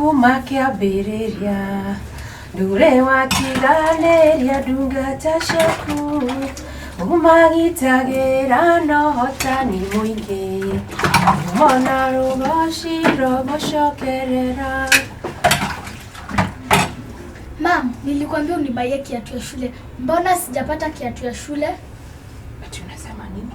Kuma kĩambĩrĩria ndũre watiganĩria ndungata ciaku, ũmagitagĩra na ũhotani mũingĩ, mona rũgoci rũgũcokerera. Mam, nilikwambia unibaie kiatu ya shule. Mbona sijapata kiatu ya shule? Ati unasema nini?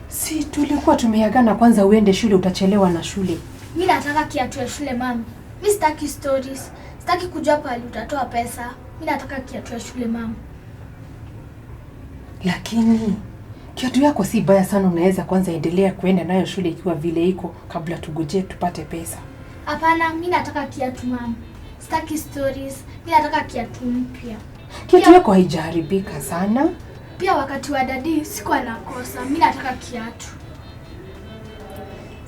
Si tulikuwa tumeagana kwanza uende shule, utachelewa na shule. Mi nataka kiatu ya shule, mam. Mi sitaki stories. Sitaki kujua pahali utatoa pesa. Mi nataka kiatu ya shule, mam. Lakini kiatu yako si baya sana, unaweza kwanza endelea kuenda nayo shule ikiwa vile iko, kabla tugojee tupate pesa. Hapana, mi nataka kiatu, mam. Sitaki stories. Mi nataka kiatu mpya. Kiatu yako haijaharibika sana. Pia wakati wa dadi sikuwa nakosa. Mi nataka kiatu.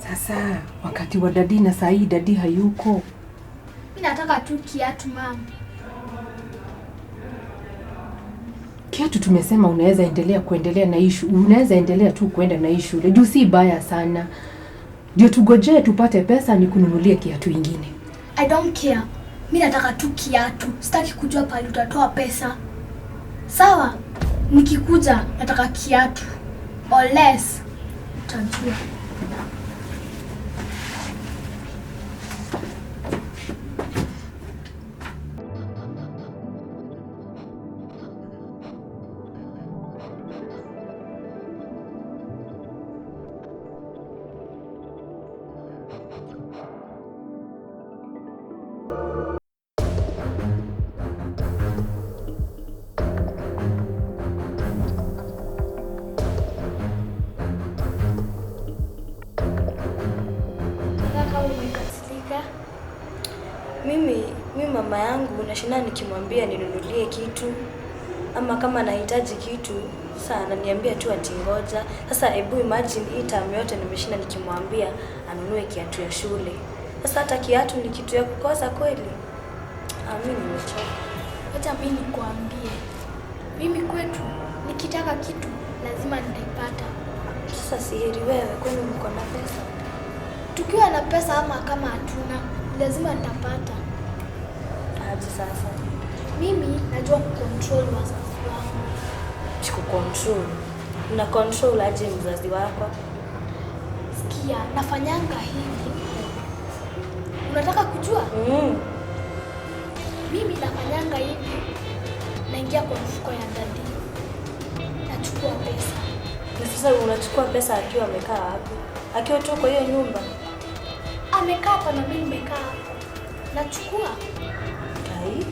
Sasa wakati wa dadi na saa hii dadi hayuko. Mi nataka tu kiatu, mam. Kiatu tumesema unaweza endelea kuendelea na hii unaweza endelea tu kuenda na hii shule juu si baya sana. Ndio tugojee tupate pesa nikununulie kiatu ingine. I don't care. Mi nataka tu kiatu. Sitaki kujua pahali utatoa pesa. Sawa? Nikikuja nataka kiatu. Or less utajua. Kaka, umekasirika? Mimi mama yangu nashinda nikimwambia ninunulie kitu ama kama nahitaji kitu, sasa ananiambia tu ati ngoja. Sasa hebu imagine hii term yote nimeshinda nikimwambia anunue kiatu ya shule. Sasa hata kiatu ni kitu ya kukosa kweli? Mimi nimechoka. Wacha mimi nikuambie. Mimi kwetu nikitaka kitu lazima nitaipata. Sasa si heri wewe, kwani mko na pesa? Tukiwa na pesa ama kama hatuna, lazima nitapata. Aje sasa? Mimi najua kucontrol wazazi wangu. Sikucontrol. Una control aje mzazi wako? Sikia, nafanyanga hivi. Unataka kujua? Mimi nafanyanga hivi. Naingia kwa mfuko ya dadi. Nachukua pesa. Na sasa unachukua pesa akiwa amekaa wapi? Akiwa tu kwa hiyo nyumba? Amekaa hapa na mimi nimekaa hapa. Nachukua. Kai?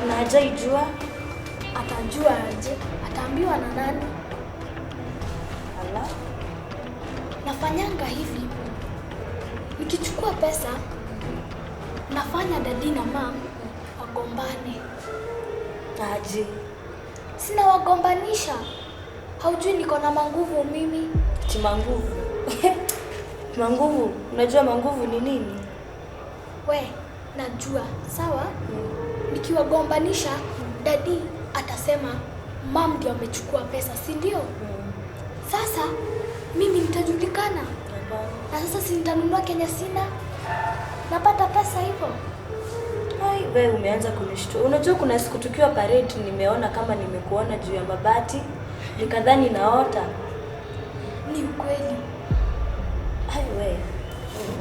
Na hajaijua? Atajua aje? Ataambiwa na nani? Ala. Nafanyanga hivi. Nikichukua pesa, nafanya dadi na mam wagombane. Aje? Sina wagombanisha. Haujui niko na manguvu mimi. Ati manguvu? Manguvu? Unajua manguvu ni nini? We, najua. Sawa? Nikiwagombanisha, dadi atasema mam ndio amechukua pesa, si ndio? Sasa mimi nitajulikana. Na sasa si nitanunua Kenya sina. Napata pesa hivyo. Ai, wewe umeanza kunishtua. Unajua kuna siku tukiwa parade nimeona kama nimekuona juu ya mabati, nikadhani naota. Ni ukweli. Ai wewe,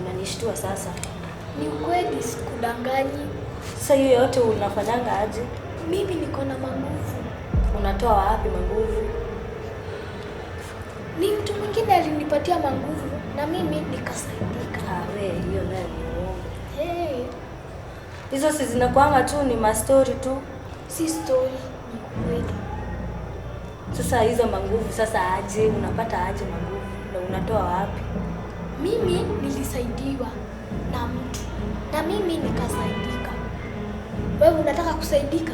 unanishtua sasa. Ni ukweli, sikudanganyi. Sasa hiyo yote unafanyanga aje? Mimi niko na manguvu. Unatoa wapi manguvu? Ni mtu mwingine alinipatia manguvu na mimi nikasaidika. Ah, wewe hiyo nayo ni uongo. Hey. Hizo si zinakuanga tu ni ma story tu. Si story, ni ukweli. Sasa hizo manguvu sasa aje, unapata aje manguvu na unatoa wapi? Mimi nilisaidiwa na mtu na mimi nikasaidika. Wewe unataka kusaidika?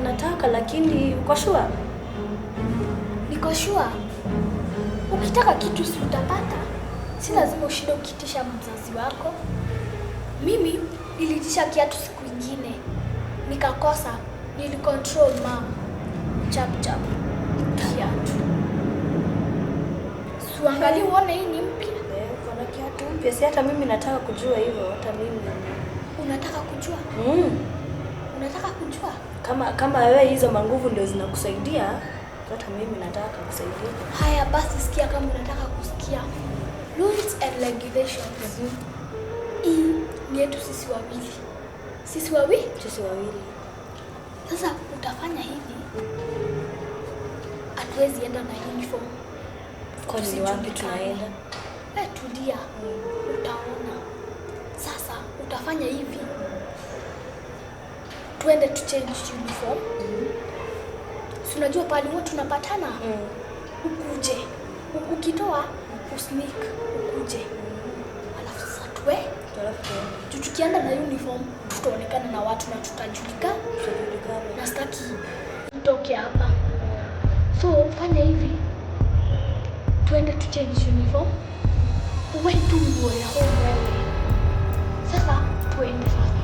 Nataka, lakini uko sure? Niko sure. Ukitaka kitu si utapata. Si lazima ushinde ukiitisha mzazi wako. Mimi niliitisha kiatu siku ingine. Nikakosa. Nilicontrol mom. Chap chap. Kiatu. Suangalie uone hii ni mpya. Uko na kiatu mpya, si hata mimi nataka kujua hivyo, hata mimi. Unataka kujua? Unataka kujua? Kama wewe hizo manguvu ndio zinakusaidia, hata mimi nataka kusaidia. Haya basi, sikia kama unataka kusikia. Rules and regulations. Hii ni yetu sisi wawili. Sisi wawili? Sisi wawili. Sasa utafanya hivi. Hatuwezi enda na uniform. Kwani ni wapi tunaenda? Wewe tulia. Utaona. Sasa utafanya hivi. Tuende tu change uniform. Si unajua pale huwa tunapatana? Ukuje. Ukitoa usneak ukuje. Alafu sasa tuwe tukienda na uniform tutaonekana na watu na tutajulikana. Na sitaki itoke hapa. So fanya hivi. Tuende tu change uniform. Uwe tu nguo ya home wewe. Sasa tuende sasa.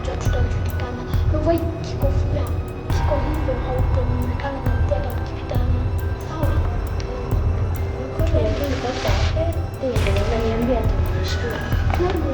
Tutajulikana. Na uvae kikofia. Kiko hivyo hautaonekana na mtu hata mkipitana. Sawa? Unaniambia nitakushukuru. Tuende.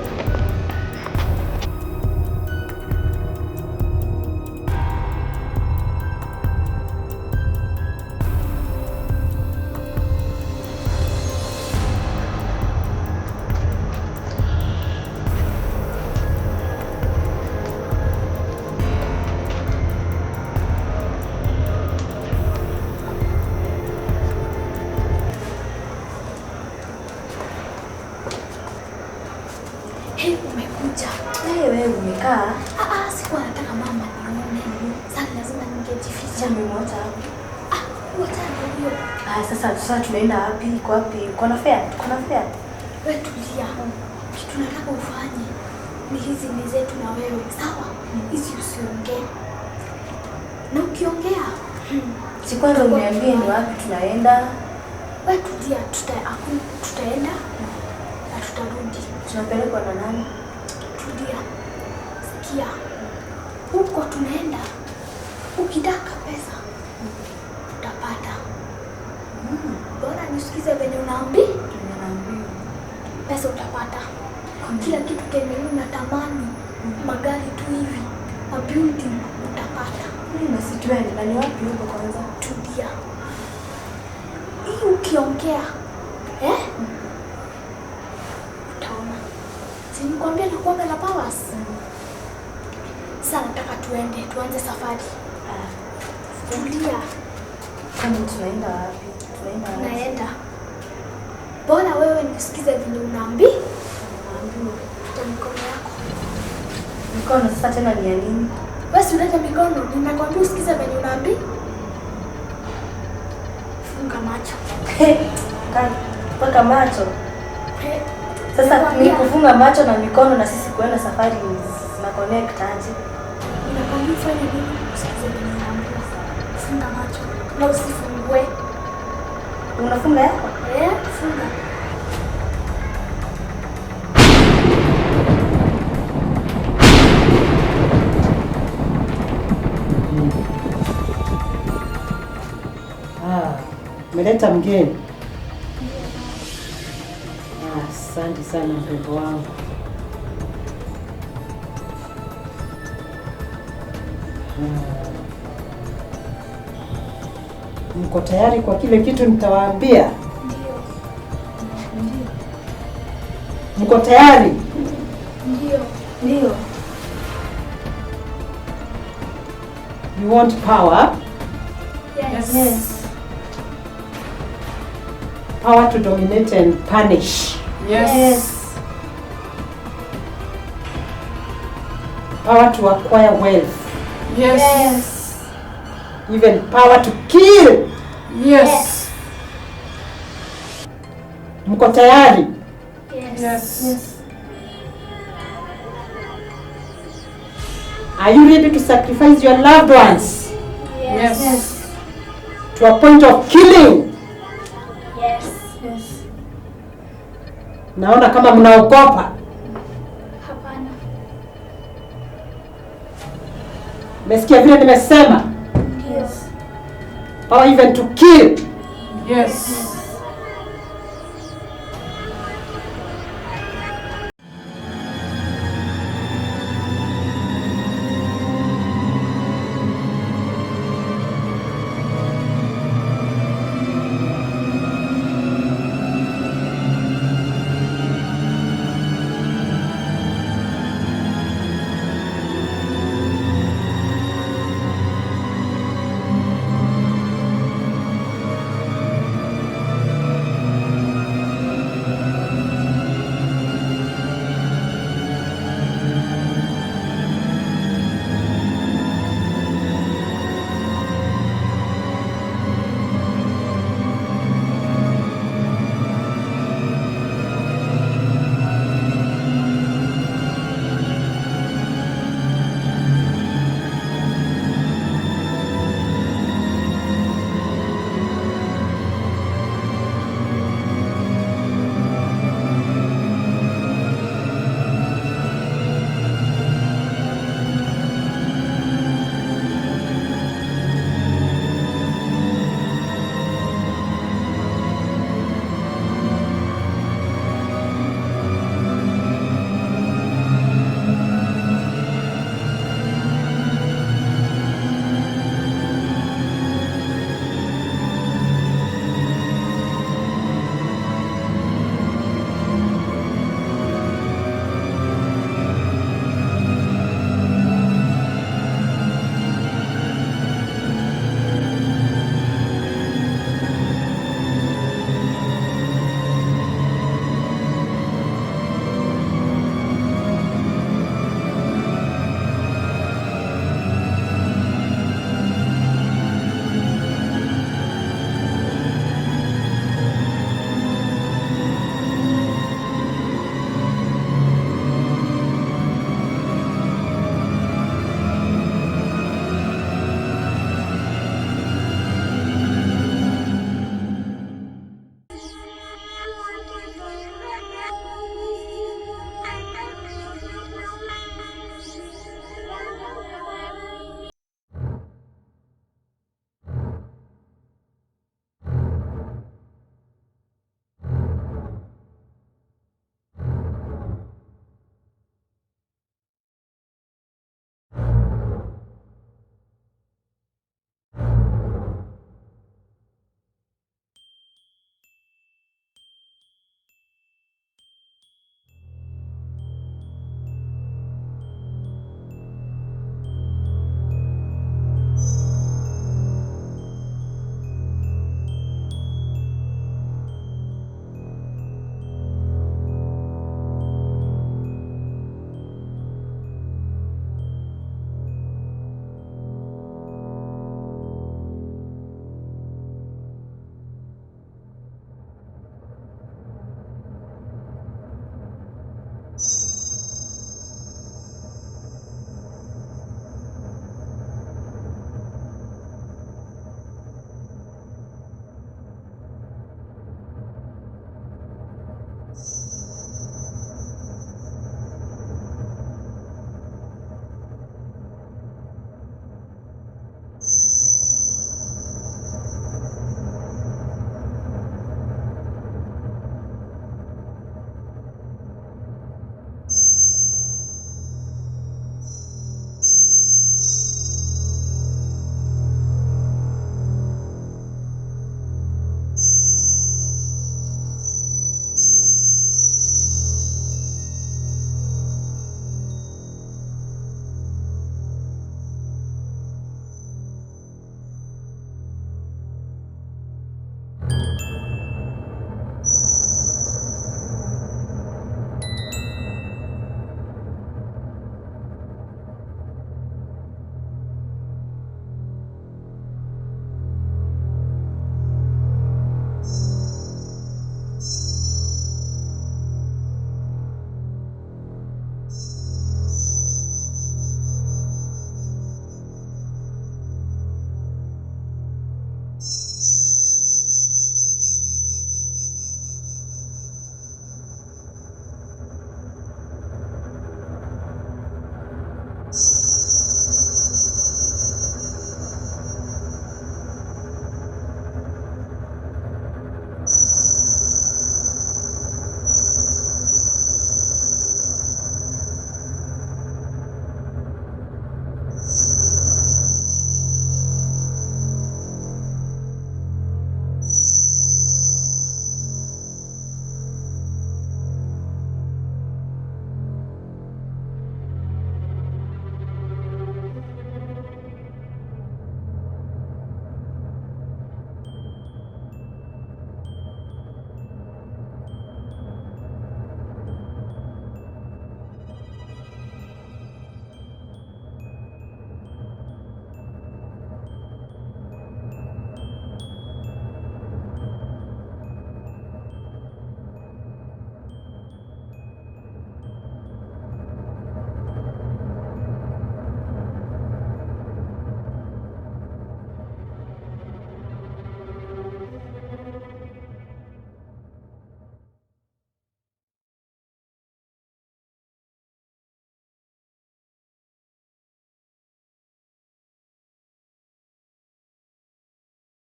Hey, umekuja. Wewe umekaa? Sikuwa nataka mama nione. Sasa lazima ningejificha. Umemwacha wapi? Wacha huyo. Sasa tunaenda wapi? Kwa wapi? Uko na fare? Tuko na fare? Wewe tulia. Kitu nataka ufanye ni hizi ni zetu na wewe, sawa? Hizi usiongee. Na ukiongea, si kwanza uniambie ni wapi tunaenda? Wewe tulia, tutaenda na tutarudi. Tunapelekwa na nani? Tulia. Sikia. Huko tunaenda. Ukitaka pesa utapata. Bora nisikize venye unaambi? Unaambiwa. Pesa utapata. Kila kitu kenye unatamani, magari tu hivi, ma building utapata. Na si tuende, na ni wapi huko kwanza? Tulia. Hii ukiongea, utaona. Si nikwambia nakuanga na powers? Sasa nataka tuende, tuanze safari. Tulia. Kwani tunaenda wapi? Tunaenda wapi? Tunaenda. Bora wewe nisikize vile unaambi? Unaambiwa. Tuta mikono yako. Mikono sasa tena ni ya nini? Wewe si ulete mikono, ninakwambia usikize venye unaambi. Funga macho. Paka macho. Sasa ni kufunga macho na mikono na sisi kuenda safari na connect aje? Ninakwambia ufanye nini? Usikize venye unaambiwa. Funga macho na usifungue. Unafunga yako? Funga. Umeleta mgeni? Asante sana mrembo wangu. Mko tayari kwa kile kitu nitawaambia? Ndio. Ndio. Mko tayari? Ndio. Ndio. You want power? Yes. Yes. Power to dominate and punish. Yes. Yes. Power to acquire wealth. Yes. Yes. Even power to kill. Yes. Mko tayari? Yes. Yes. Yes. Are you ready to sacrifice your loved ones? Yes. Yes. To a point of killing? Yes. Yes. Naona kama mnaogopa. Hapana. Mmesikia vile nimesema? Yes. Power even to kill. Yes.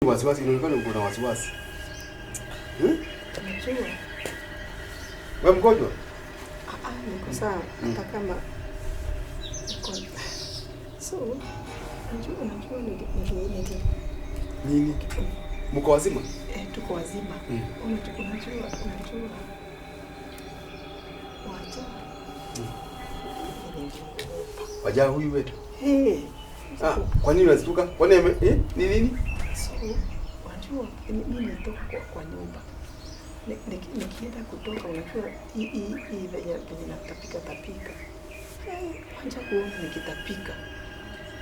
Wasiwasi, inaonekana uko na wasiwasi. Hmm? Najua. Wewe mgonjwa? Niko sawa hata kama niko. So, unajua nili Nini? Mko wazima? Tuko wazima. Unajua. Wacha. Waja huyu wetu. Hey. Ah, kwa nini unazituka? Kwa nini ni nini? So, unajua mimi natoka kwa nyumba. Nikienda kutoka unajua hii venye natapika tapika. Kwanza kuona nikitapika.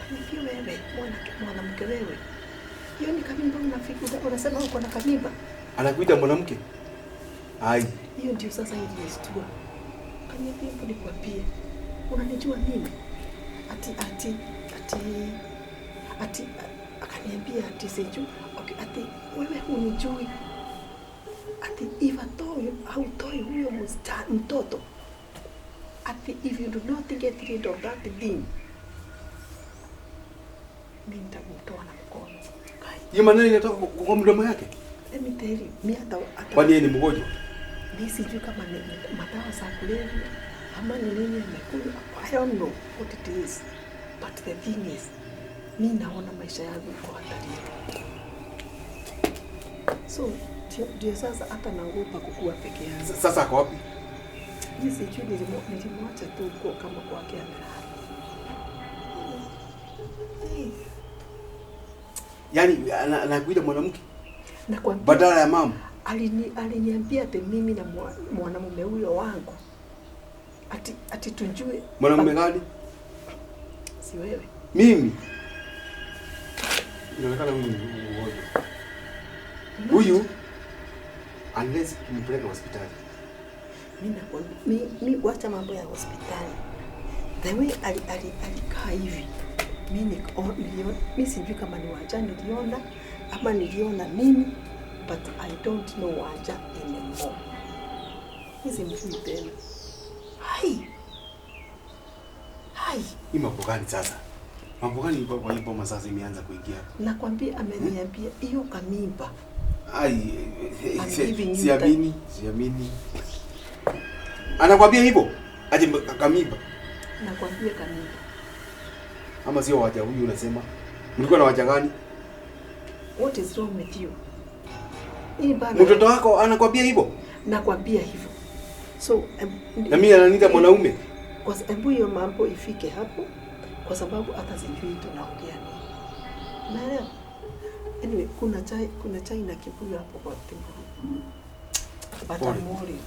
Kaniambia wewe, mwanamke wewe. Hiyo ni kamimba unafika unasema uko na kamimba. Anakuita mwanamke? Ai. Hiyo ndio sasa ilinistua. Kaniambia hebu nikwambie. Unanijua mimi? Ati ati ati ati akaniambia ati sijui. Okay, ati wewe hunijui. Ati if at all hautoi huyo mtoto. Ati if you do not get rid of that thing, mimi nitamtoa na mkono. Hiyo maneno inatoka kwa mdomo yake? Let me tell you, mimi hata kwani yeye ni mgonjwa? Mimi sijui kama ni madawa za kulevya ama ni nini amekunywa. I don't know what it is. But the thing is, mimi naona maisha yangu iko hatarini. So, ndio sasa hata naogopa kukua peke yangu. Sasa ako wapi? Mimi sijui, nilimwacha tu huko kama kwake amelala. Yaani anakuita mwanamke? Nakwambia. Badala ya mama. Aliniambia ati mimi na mwanamume huyo wangu. Ati tujue. Mwanamume gani? Si wewe. Mimi. Inaonekana huyu ni mgonjwa. Huyu unless tumpeleke hospitali. Mimi nakwambia, mimi wacha mambo ya hospitali. The way alikaa hivi. Mimi mimi sijui kama ni Waja niliona ama niliona mimi, but I don't know Waja anymore. Mimi simjui tena. Hai. Hai. Ni mambo gani sasa? Mambo gani kwa hii boma sasa imeanza kuingia? Nakwambia ameniambia hiyo kamimba. Ai, siamini, siamini. Anakwambia hivyo? Aje kamimba. Nakwambia kamimba. Ama sio Waja huyu unasema? Mlikuwa na Waja gani? What is wrong with you? Hii baba. Mtoto wako anakwambia hivyo? Nakwambia hivyo. So, na mimi ananiita mwanaume. Kwa sababu hiyo mambo ifike hapo, kwa sababu hata sijui tunaongea nini. Naelewa. Anyway, kuna chai na kibuyu hapo kwa table. But I'm worried.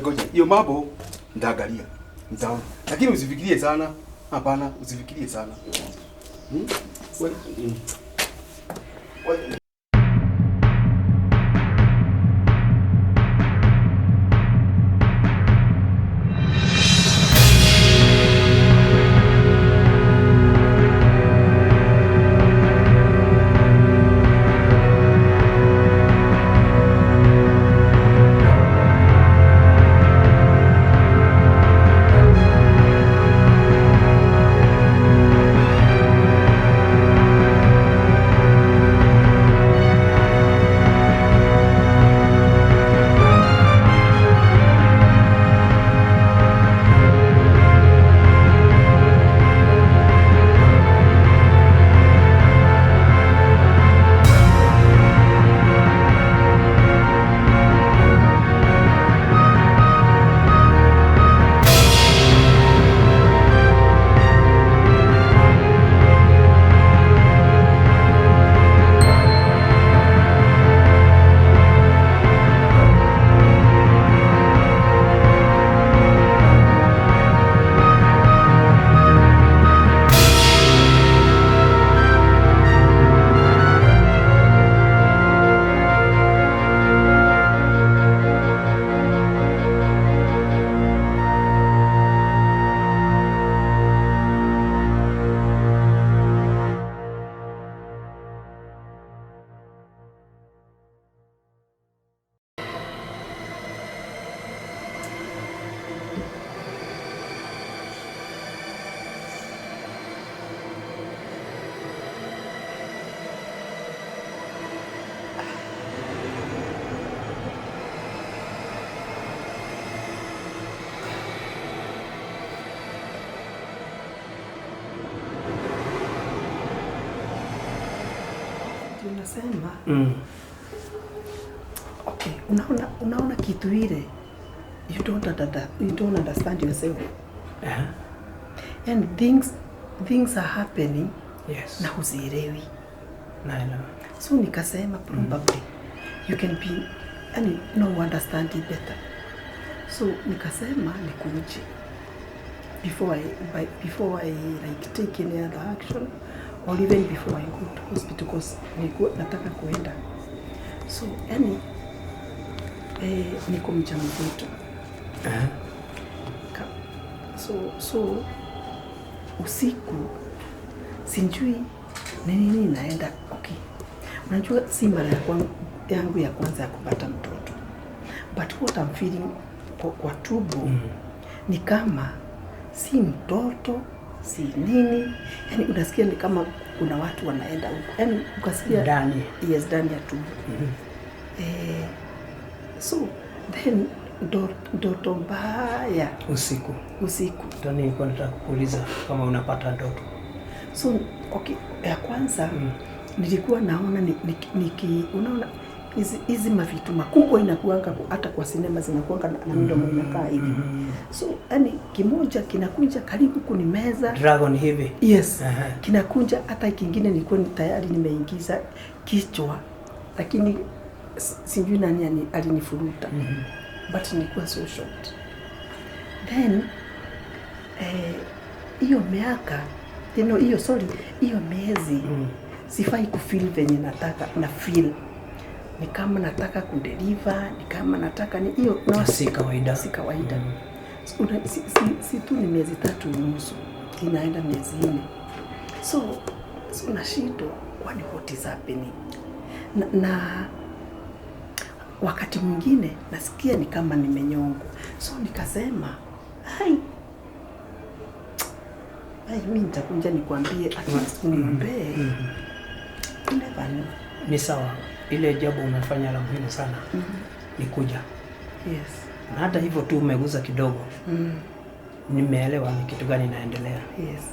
Ngoja, hiyo mambo nitaangalia. Nitaona. Lakini usifikirie sana. Hapana, usifikirie sana. Wewe. Kitu nasema, okay, unaona kitu ile you don't understand yourself. And things are happening na huzielewi. Naelewa. So nikasema probably you can be, yani, no understand it better. So nikasema nikuje before I like take any other action or even before I go to hospital, because nilikuwa nataka kuenda. So yani, niko mjamzito. So usiku sijui ni nini naenda. Okay, unajua si mara yangu ya kwanza ya kupata mtoto, but what I'm feeling kwa tumbo ni kama si mtoto si nini, yani unasikia ni kama kuna watu wanaenda huko, yani ukasikia ndani. Yes, ndani ya tumbo. So then ndoto mbaya usiku. Usiku. Ndio nilikuwa nataka kukuuliza kama unapata ndoto. So okay, ya kwanza nilikuwa naona unaona hizi mavitu makubwa inakuanga hata kwa sinema zinakuanga na mdomo inakaa hivi. So yani kimoja kinakunja karibu kunimeza. Dragon hivi. Yes. Kinakunja, hata kingine nilikuwa tayari nimeingiza kichwa, lakini sijui nani alinifuruta. But nilikuwa so short. Then hiyo miaka, hiyo miezi sifai kufeel venye nataka na feel. Ni kama nataka kudeliver, ni kama nataka ni hiyo no, si kawaida. Si kawaida. Si tu ni miezi 3.5 inaenda miezi 4. So nashindwa kwani what is happening. Na wakati mwingine nasikia ni kama nimenyongwa. So nikasema, hai, mimi nitakuja nikwambie, at least uniombee. Never know. Ni sawa. Ile jambo umefanya la muhimu sana. Ni kuja. Yes. Na hata hivyo tu umeguza kidogo. Nimeelewa ni kitu gani inaendelea. Yes.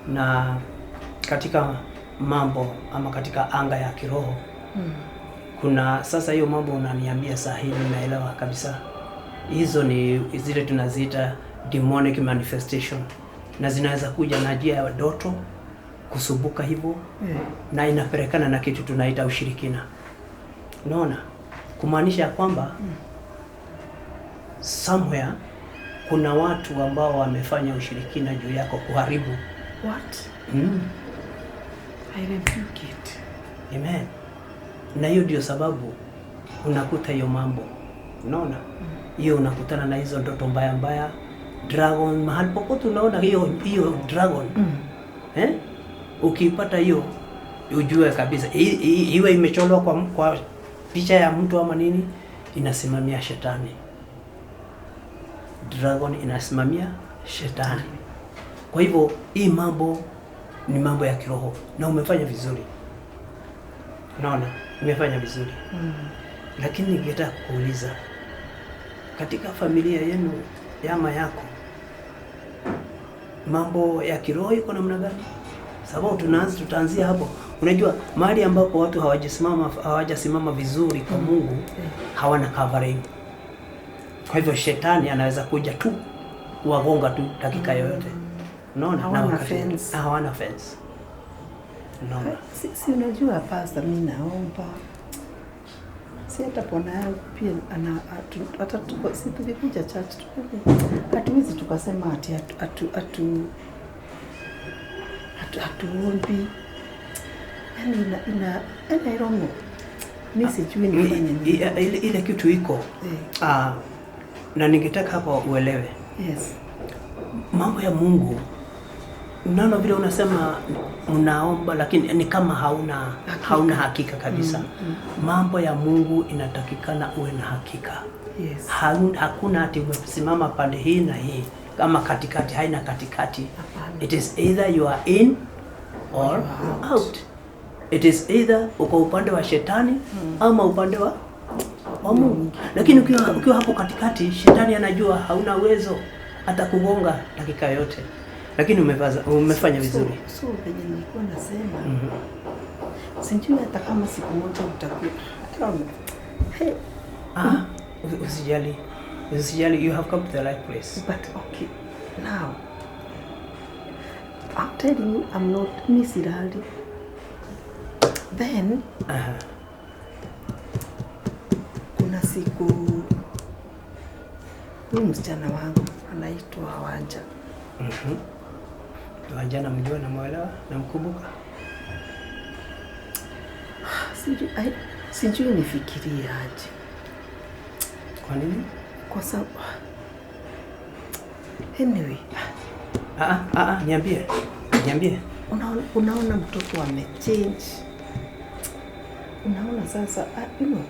Na katika mambo ama katika anga ya kiroho, kuna sasa hiyo mambo unaniambia saa hii nimeelewa kabisa. Hizo ni zile tunaziita demonic manifestation, na zinaweza kuja na njia ya ndoto kusumbuka hivyo, na inapelekana na kitu tunaita ushirikina. Unaona? Kumaanisha kwamba somewhere kuna watu ambao wamefanya ushirikina juu yako kuharibu. What? I rebuke it. Amen. Na hiyo ndio sababu unakuta hiyo mambo. Unaona? Hiyo unakutana na hizo ndoto mbaya mbaya, dragon mahali popote unaona hiyo dragon. Ukipata hiyo ujue kabisa iwe imechorwa kwa picha ya mtu ama nini, inasimamia shetani. Dragon inasimamia shetani. Kwa hivyo hii mambo ni mambo ya kiroho na umefanya vizuri. Unaona? Umefanya vizuri. Lakini ningetaka kuuliza, katika familia yenu ama yako, mambo ya kiroho iko namna gani? Sababu tutaanzia hapo. Unajua mahali ambapo watu hawajasimama vizuri kwa Mungu, hawana covering. Kwa hivyo shetani anaweza kuja tu kuwagonga tu dakika yoyote. Unaona? Hawana fence. Hawana fence. Unaona? Si unajua pastor, mimi naomba. Si hata bwana yangu pia hata si tulikuja church hatuwezi tukasema ati hatuombi. Yaani ina I don't know. Mimi sijui nifanye nini. Ile kitu iko. Na ningetaka hapa uelewe. Yes. Mambo ya Mungu, unaona vile unasema unaomba lakini ni kama hauna hakika kabisa. Mambo ya Mungu inatakikana uwe na hakika. Yes. Hakuna ati umesimama pande hii na hii kama katikati, haina katikati. It is either you are in or out. It is either uko upande wa shetani ama upande wa Mungu. Lakini ukiwa hapo katikati, shetani anajua hauna uwezo, atakugonga dakika yote. Lakini umefanya vizuri. So venye nilikuwa nasema, Sijui hata kama siku moja utakuwa. I don't know. Hey, Ah, usijali. Usijali, you have come to the right place. But okay, now I'm telling you, I'm not Miss Irali. Then kuna siku huyu msichana wangu anaitwa Wanja. Wanja namjua, namwelewa, namkumbuka. Sijui nifikirie aje. Kwa nini? Kwa sababu anyway, Niambie. Niambie. Unaona mtoto amechange. Unaona sasa, you know,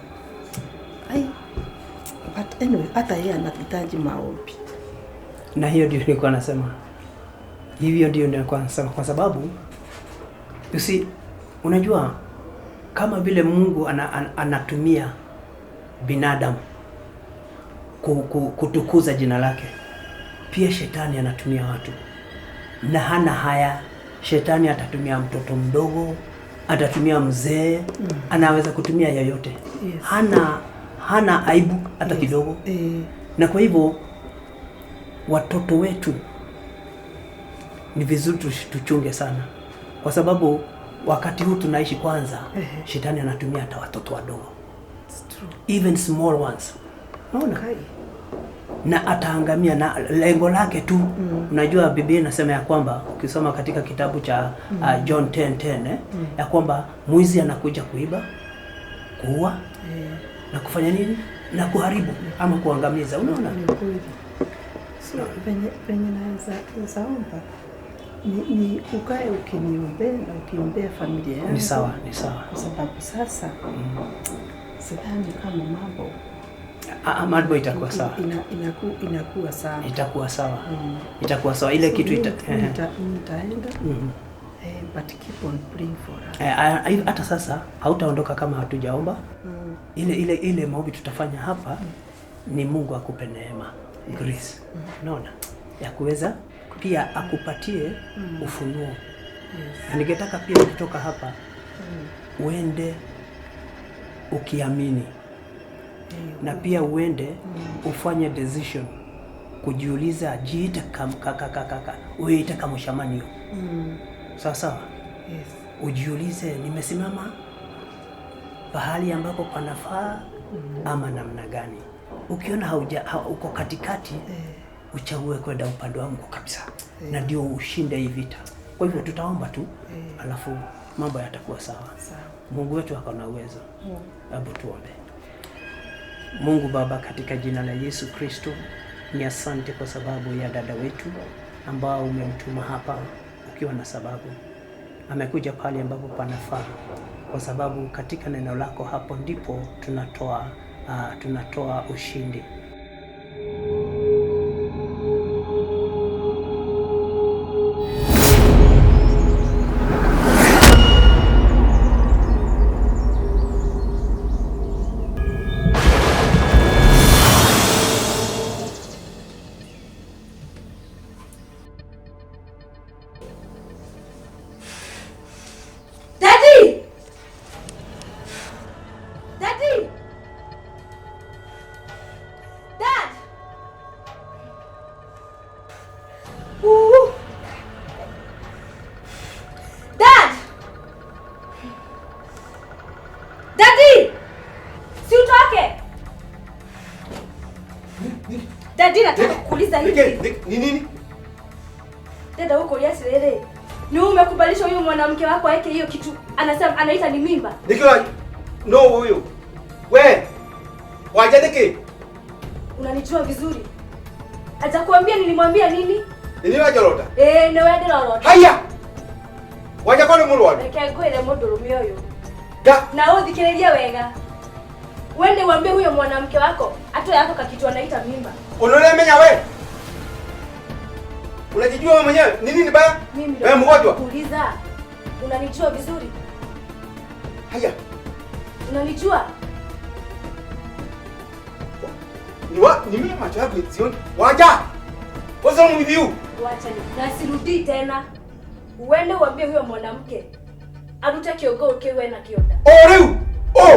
but anyway, hata yeye anahitaji maombi. Na hiyo ndio nilikuwa nasema. Hivyo ndio nilikuwa nasema kwa sababu you see, unajua kama vile Mungu anatumia binadamu kutukuza jina lake, pia shetani anatumia watu. Na hana haya, shetani atatumia mtoto mdogo, atatumia mzee, anaweza kutumia yeyote. Yes. Hana aibu hata kidogo. Na kwa hivyo watoto wetu ni vizuri tuchunge sana, kwa sababu wakati huu tunaishi kwanza, shetani anatumia hata watoto wadogo. It's true. Even small ones. Unaona? Okay. Na ataangamia na lengo lake tu. Unajua Biblia inasema ya kwamba ukisoma katika kitabu cha John 10:10 ya kwamba mwizi anakuja kuiba, kuua, na kufanya nini? Na kuharibu ama kuangamiza. Unaona? Ni kweli. So venye naweza omba ni ukae ukiniombea na ukiombea familia yangu. Ni sawa, ni sawa. Kwa sababu sasa sidhani kama mambo Mambo itakuwa sawa. Inakuwa sawa. Itakuwa sawa. Itakuwa sawa. Ile So, kitu nitaenda. But keep on praying for us. Hata sasa hautaondoka kama hatujaomba. Ile maombi tutafanya hapa ni Mungu akupe neema, grace. Unaona? Ya kuweza pia akupatie ufunuo. Na ningetaka pia kutoka hapa uende ukiamini. Na pia uende ufanye decision kujiuliza, jiite uite kama shamanio. Sawa sawa? Yes. Ujiulize, nimesimama pahali ambapo panafaa ama namna gani? Ukiona uko katikati, uchague kwenda upande wa Mungu kabisa. Na ndio ushinde hii vita. Kwa hivyo tutaomba tu, alafu mambo yatakuwa sawa. Sawa. Mungu wetu ako na uwezo. Hebu tuombe. Mungu Baba, katika jina la Yesu Kristo, ni asante kwa sababu ya dada wetu ambao umemtuma hapa ukiwa na sababu. Amekuja pale ambapo panafaa, kwa sababu katika neno lako hapo ndipo tunatoa ushindi. Daddy! Daddy! Dad! Ooh. Dad! Daddy! Si utoke! Daddy, nataka kukuuliza hivi. Ni nini? Dada, huko yasirere. Ni wewe umekubalisha huyu mwanamke wako aweke hiyo kitu anasema anaita ni mimba. Nikiwa no huyu. We. Waje niki? Unanijua vizuri. Atakuambia nilimwambia nini? Nini wajorota? Ne wewe ndirorota. Haya. Waje kwa mulwa. Reke ngwire mundurume uyu. Ga. Na uthikiririe wega. Wende uambie huyo mwanamke wako atoe yako kakitu anaita mimba. Unaona menya we? Unajijua wewe mwenyewe? Ni nini baya? Mimi wewe mgonjwa. Kuuliza. Unanijua vizuri? Haya. Unanijua? Ni mimi macho yako sioni. Waja. What's wrong with you? Wacha ni. Na sirudi tena. Uende uambie huyo mwanamke Arute kĩongo kĩu ena kĩo nda. O rĩu. O.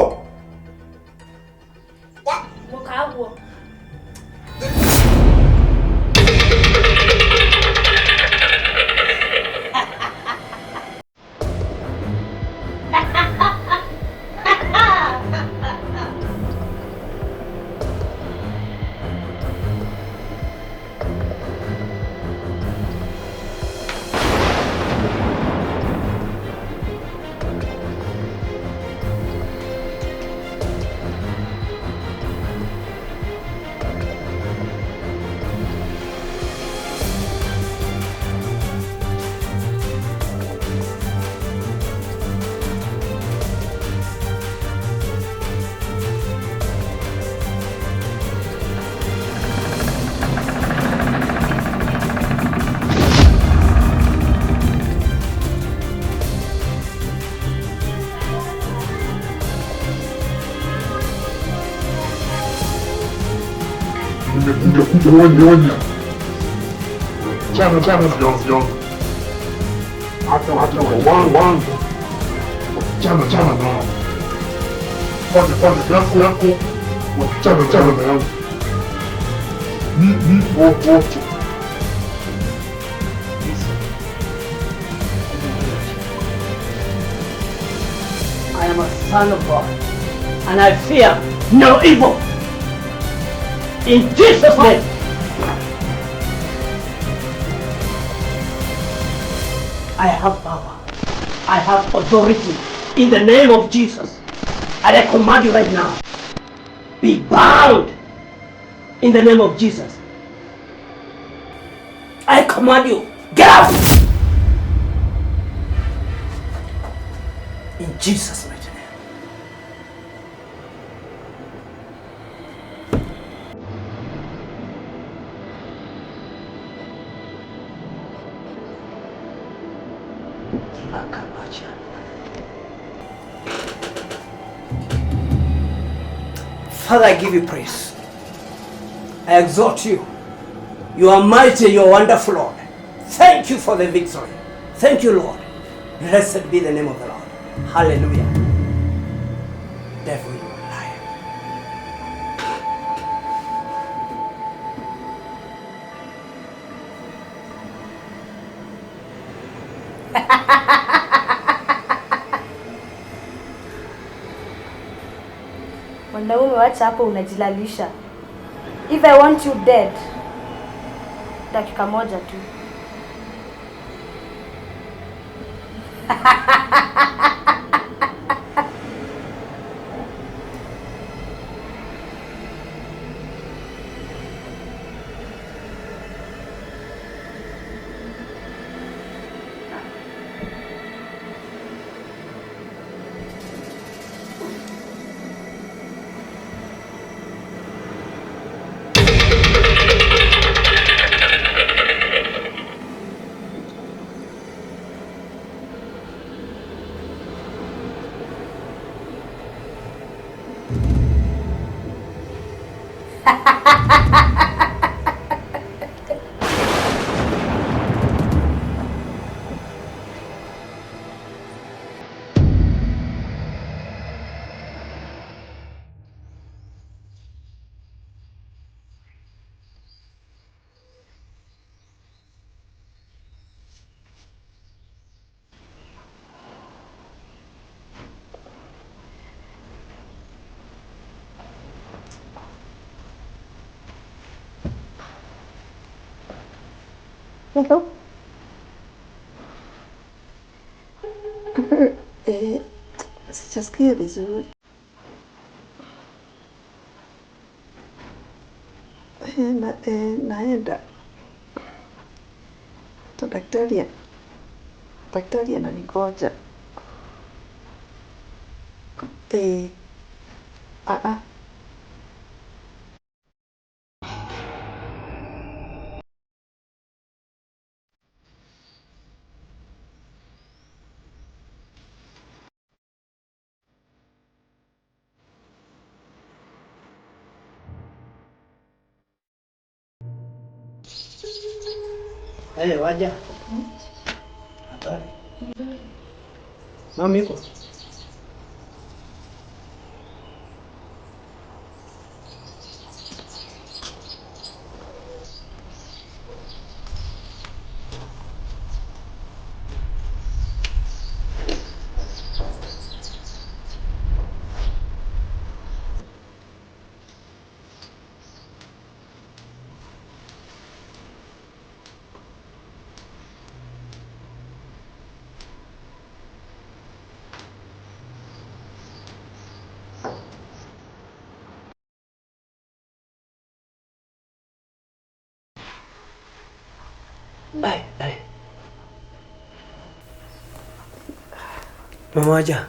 Mũkaguo. Nimekuja kukuonya. Chana chana vyo. Hata hata wangu wangu. Chana chana nao. Fanya fanya yako yako. Chana chana nao. Ni wote. I am a son of God, and I fear no evil. In Jesus' name. I have power. I have authority in the name of Jesus. And I command you right now, be bound in the name of Jesus. I command you, get out! In Jesus' mighty name. Father, I give you praise. I exhort you. You are mighty, you are wonderful, Lord. Thank you for the victory. Thank you, Lord. Blessed be the name of the Lord. Hallelujah. Devil, you are liar. Mwanaume, wacha hapo unajilalisha. If I want you dead, dakika moja tu. Hello? Sijasikia vizuri. Naenda. Daktari ananingoja. Hey, waja. Habari. Mami yuko? Ai, ai. Mama Wanja.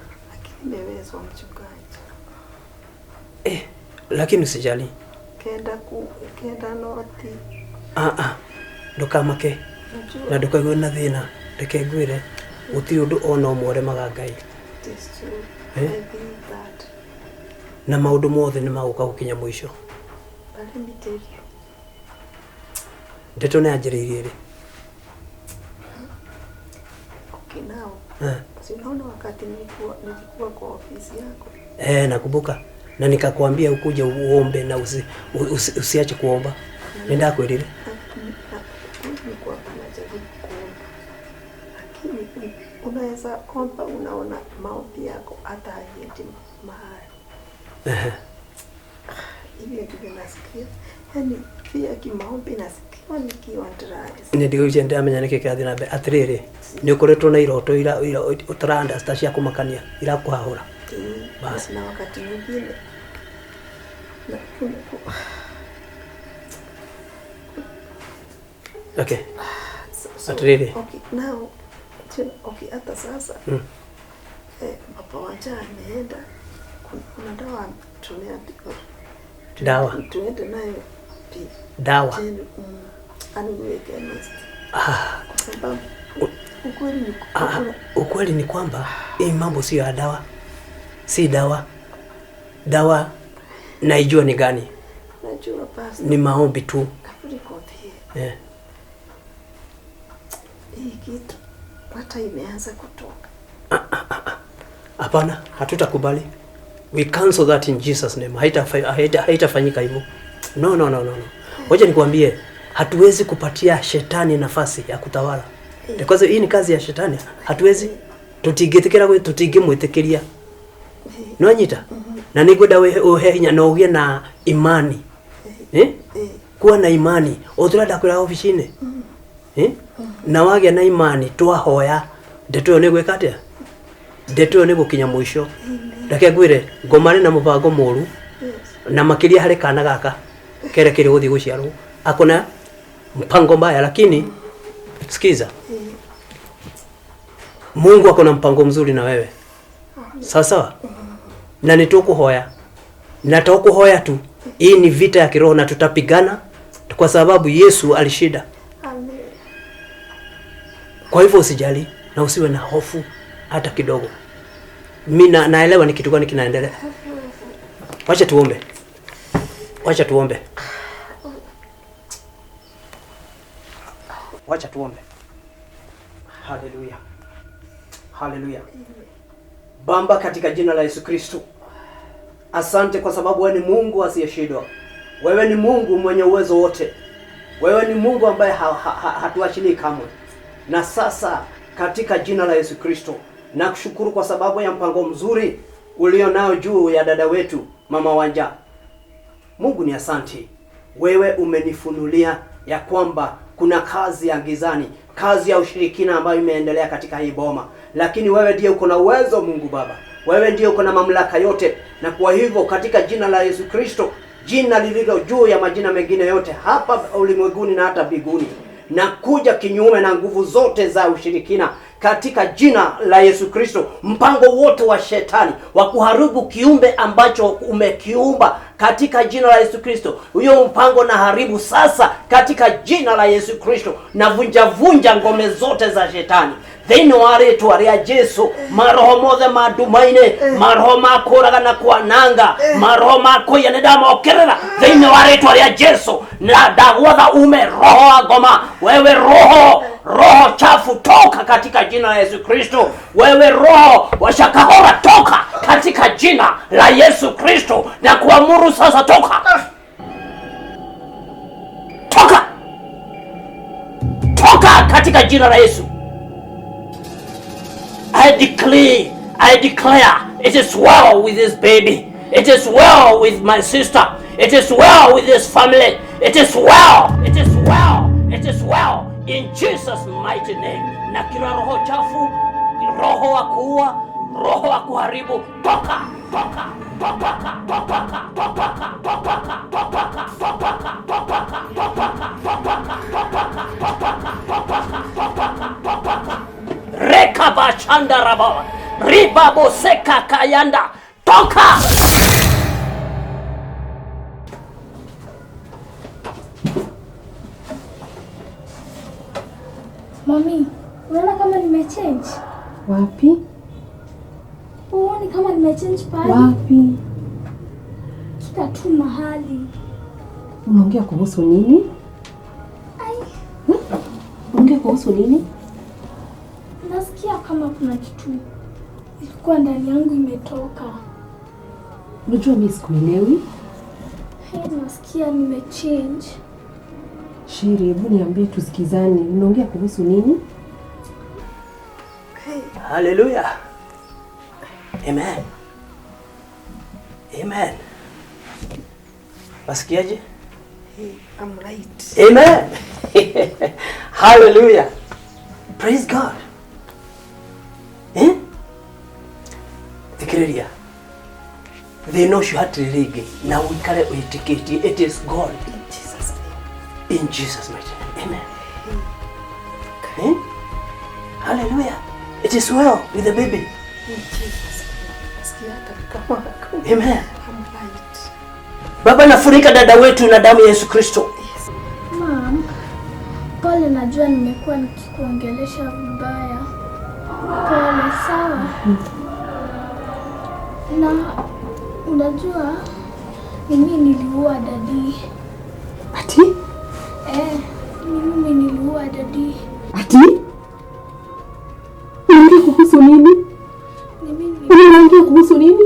Nimewezwa mchungaji. Lakini usijali. Kenda noti. Ah ah. Ndukamake. Na ndukaigue na thina. Reke ngwire gutiri undu ona ũmwe ũremaga Ngai. It is true. Eh? I believe that. Na maũndũ mothe nĩ magũka gũkinya mũico. But let me tell you. Ndeto nĩ yanjĩrĩirie rĩ? Okay, now. Eh. Si unaona wakati nilikuwa kwa ofisi yako. Nakumbuka. Na nikakwambia ukuje uombe na usiache kuomba. Nenda kwirire. Nilikuwa najaribu kuomba. Lakini unaweza omba, unaona maombi yako hata haiendi mahali. Hivi ndivyo nasikia. Yaani pia kimaombi nasikia nikiwa dry. Nĩ ndigũicia ndĩramenya nĩkĩ kĩrathiĩ na mbere. Atĩrĩrĩ, nĩ ũkoretwo na iroto ira ũtara-understand cia kũmakania, irakũhahũra. Basi. Na wakati mwingine na Okay. So, Atĩrĩrĩ. Okay, now okay, hata sasa. Papa Wanja ameenda. Kuna dawa tumeambiwa. Dawa. Tuende nayo Dawa. Anunue chemist. Kwa sababu ukweli ni Ukweli ni kwamba hii mambo sio ya dawa. Si dawa. Dawa naijua ni gani. Najua pastor. Ni maombi tu. Nikwambie. Hii kitu hata imeanza kutoka. Hapana, hatutakubali. We cancel that in Jesus name. Haitafanyika hivyo. No, no, no, no, no. Ngoja nikwambie, hatuwezi kupatia shetani nafasi ya kutawala. Because hii ni kazi ya shetani. Hatuwezi tutigĩtĩkĩra tutingĩmwĩtĩkĩria. Nĩwanyita? Na nĩngwenda ũhe hinya na ũgĩe na imani. Kuwa na imani. O tũrenda kwĩra ofici-inĩ. Na wagĩa na imani twahoya ndeto ĩyo nĩgwĩka atĩa? Ndeto ĩyo nĩgũkinya mũico. Reke ngwĩre ngoma na mũbango mũru na makĩria harĩ kana gaka kerekire gũthiĩ gũciarwo. Akona mpango mbaya, lakini sikiza. Mungu akona mpango mzuri na wewe. Sawa sawa? Na nitukuhoya. Na tukuhoya tu. Hii ni vita ya kiroho na tutapigana kwa sababu Yesu alishinda. Amen. Kwa hivyo usijali na usiwe na hofu hata kidogo. Mimi naelewa ni kitu gani kinaendelea. Wacha tuombe. Wacha tuombe. Wacha tuombe. Haleluya. Haleluya. Baba, katika jina la Yesu Kristo. Asante kwa sababu wewe ni Mungu asiyeshindwa. Wewe ni Mungu mwenye uwezo wote. Wewe ni Mungu ambaye hatuachilii kamwe. Na sasa katika jina la Yesu Kristo nakushukuru kwa sababu ya mpango mzuri ulio nao juu ya dada wetu Mama Wanja. Mungu ni asante. Wewe umenifunulia ya kwamba kuna kazi ya gizani, kazi ya ushirikina ambayo imeendelea katika hii boma. Lakini wewe ndiye uko na uwezo, Mungu Baba. Wewe ndiye uko na mamlaka yote. Na kwa hivyo katika jina la Yesu Kristo, jina lililo juu ya majina mengine yote hapa ulimwenguni na hata mbinguni, na kuja kinyume na nguvu zote za ushirikina katika jina la Yesu Kristo, mpango wote wa shetani wa kuharibu kiumbe ambacho umekiumba katika jina la Yesu Kristo, huyo mpango na haribu sasa katika jina la Yesu Kristo, na vunja vunja ngome zote za shetani thĩinĩ wa rĩtwa rĩa Jesu. Maroho mothe ma ndumainĩ, maroho ma kũraga na kwananga, maroho ma kũiya nĩ ndamokĩrĩra thĩinĩ wa rĩtwa rĩa Jesu, na ndagwatha ume roho wa ngoma, wewe roho Roho chafu toka katika jina la Yesu Kristo. Wewe roho wa shakahora toka katika jina la Yesu Kristo, na kuamuru sasa, toka, toka, toka katika jina la Yesu. I declare it is well with this baby. It is well with my sister. It is well with this family. It is well. It is well. It is well. In Jesus' mighty name. Na kila roho chafu, roho wa kuua, roho wa kuharibu, toka, toka, toka, toka, toka, toka, toka, toka, toka, toka, toka, toka, toka, toka, toka, toka. Rekabashanda raba ribaboseka kayanda, toka. Mami, unaona kama nimechange? Wapi? Huoni kama nimechange pale? Wapi? Kila tu mahali. Unaongea kuhusu nini? Ai, Unaongea kuhusu nini? Nasikia kama kuna kitu ilikuwa ndani yangu imetoka. Unajua mimi sikuelewi. Hey, nasikia nimechange. Shiri, hebu niambie tusikizane. Unaongea kuhusu nini? Hallelujah. Amen. Amen. Wasikiaje? Hey, I'm right. Amen. Hallelujah. Praise God. Eh? Thikiriria. Thĩna ũcio hatirĩ rĩngĩ na ũikare wĩtĩkĩtie it is God. In Jesus' name. In Jesus' mighty name. Amen. Eh? Hallelujah. It is well with the baby. In Jesus' name. Nasikia hata kama Amen. I'm right. Baba, nafunika dada wetu na damu ya Yesu Kristo. Mom, pole, najua nimekuwa nikikuongelesha vibaya. Pole, sawa? Na unajua ni mimi niliua daddy. Ati? Eh, ni mimi niliua daddy. Ati? Unaongea kuhusu nini? Ni mimi. Unaongea kuhusu nini?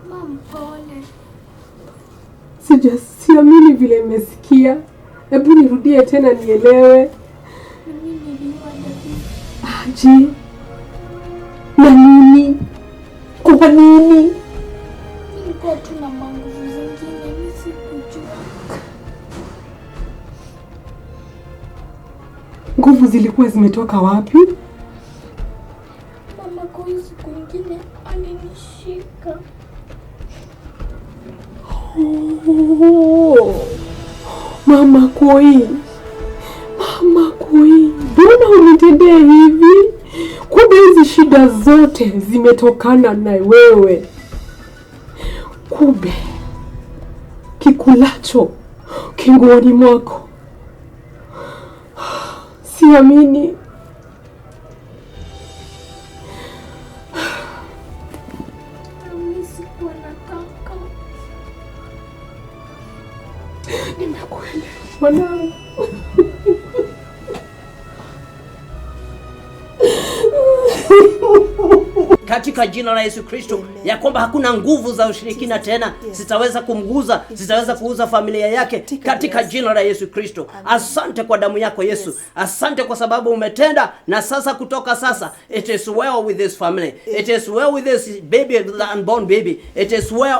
Mom, pole. Sijasiamini vile nimesikia. Hebu nirudie tena nielewe. Ni mimi niliua daddy. Aje? Na nini? Kwa nini? Nilikuwa tu na manguvu zingine, mimi sikujua. Nguvu zilikuwa zimetoka wapi? Mama kwa hiyo siku ingine alinishika. Oh, Mama Koi, Mama Koi, mbona unitendee hivi? Kumbe hizi shida zote zimetokana na wewe. Kumbe kikulacho kinguoni mwako. Siamini. Mimi sikuwa nataka. Nimekuelewa mwanangu. Katika jina la Yesu Kristo, ya kwamba hakuna nguvu za ushirikina tena zitaweza kumguza, zitaweza kuuza familia yake katika jina la Yesu Kristo. Asante kwa damu yako Yesu, asante kwa sababu umetenda, na sasa kutoka sasa, it is well with this family, it is well with this baby, the unborn baby, it is well.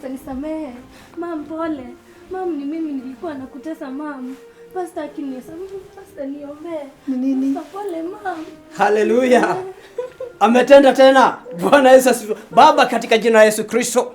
Nisamehe. Mam, pole. Mam, ni mimi nilikuwa nakutesa mam. Pastor akinisamehe, pastor niombee. Ni nini? Pastor, pole mam. Haleluya. Ametenda tena. Bwana Yesu asifiwe. Baba, katika jina la Yesu Kristo,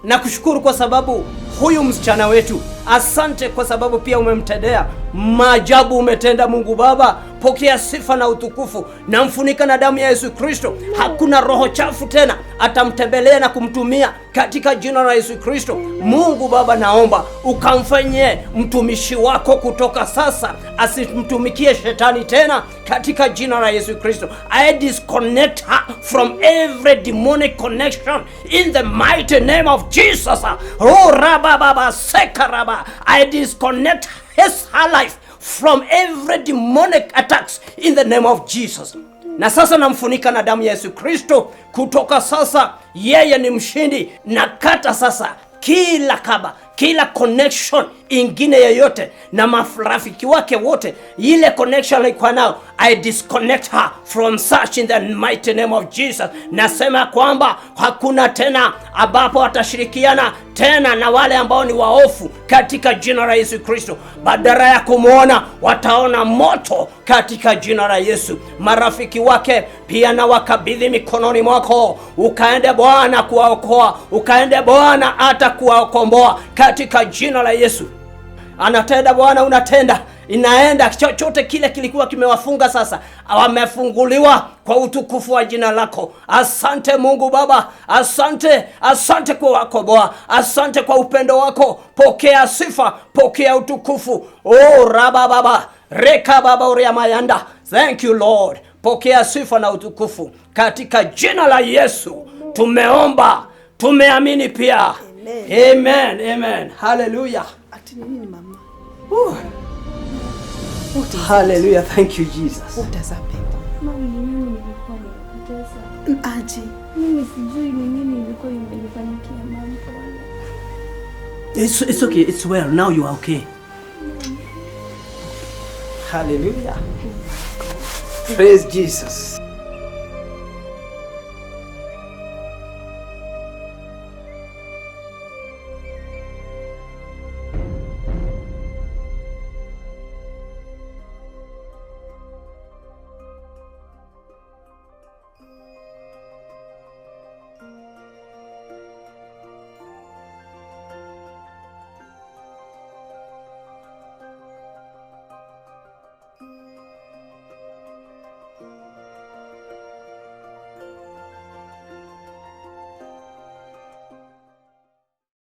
nakushukuru kwa sababu huyu msichana wetu, asante kwa sababu pia umemtendea. Maajabu umetenda Mungu Baba, pokea sifa na utukufu. Namfunika na damu ya Yesu Kristo. Hakuna roho chafu tena atamtembelea na kumtumia katika jina la Yesu Kristo. Mungu Baba, naomba ukamfanyie mtumishi wako kutoka sasa, asimtumikie shetani tena katika jina la Yesu Kristo. I disconnect her from every demonic connection in the mighty name of Jesus. Oh, raba baba sekaraba. I disconnect his her life from every demonic attacks in the name of Jesus. Na sasa namfunika na damu ya Yesu Kristo. Kutoka sasa yeye ni mshindi. Nakata sasa kila kaba, kila connection ingine yoyote na marafiki wake wote, ile connection alikuwa nayo, I disconnect her from such in the mighty name of Jesus. Nasema kwamba hakuna tena ambapo atashirikiana tena na wale ambao ni waofu katika jina la Yesu Kristo. Badala ya kumwona wataona moto katika jina la Yesu. Marafiki wake pia na wakabidhi mikononi mwako, ukaende Bwana kuwaokoa, ukaende Bwana hata kuwakomboa katika jina la Yesu. Anatenda Bwana, unatenda, inaenda chochote kile kilikuwa kimewafunga sasa wamefunguliwa kwa utukufu wa jina lako. Asante Mungu Baba, asante, asante kwa wakomboa, asante kwa upendo wako. Pokea sifa, pokea utukufu. Oh, raba baba reka baba uria mayanda. Thank you Lord, pokea sifa na utukufu katika jina la Yesu. Tumeomba, tumeamini pia. Amen, amen. Hallelujah. Ati ni nini mama? Hallelujah. Thank you Jesus. What has happened? Mom, ni mimi nilikuwa nimekutesa. Aje. Mimi sijui ni nini ilikuwa imenifanyikia mom, pole. It's okay. It's well. Now you are okay. Hallelujah. Praise Jesus.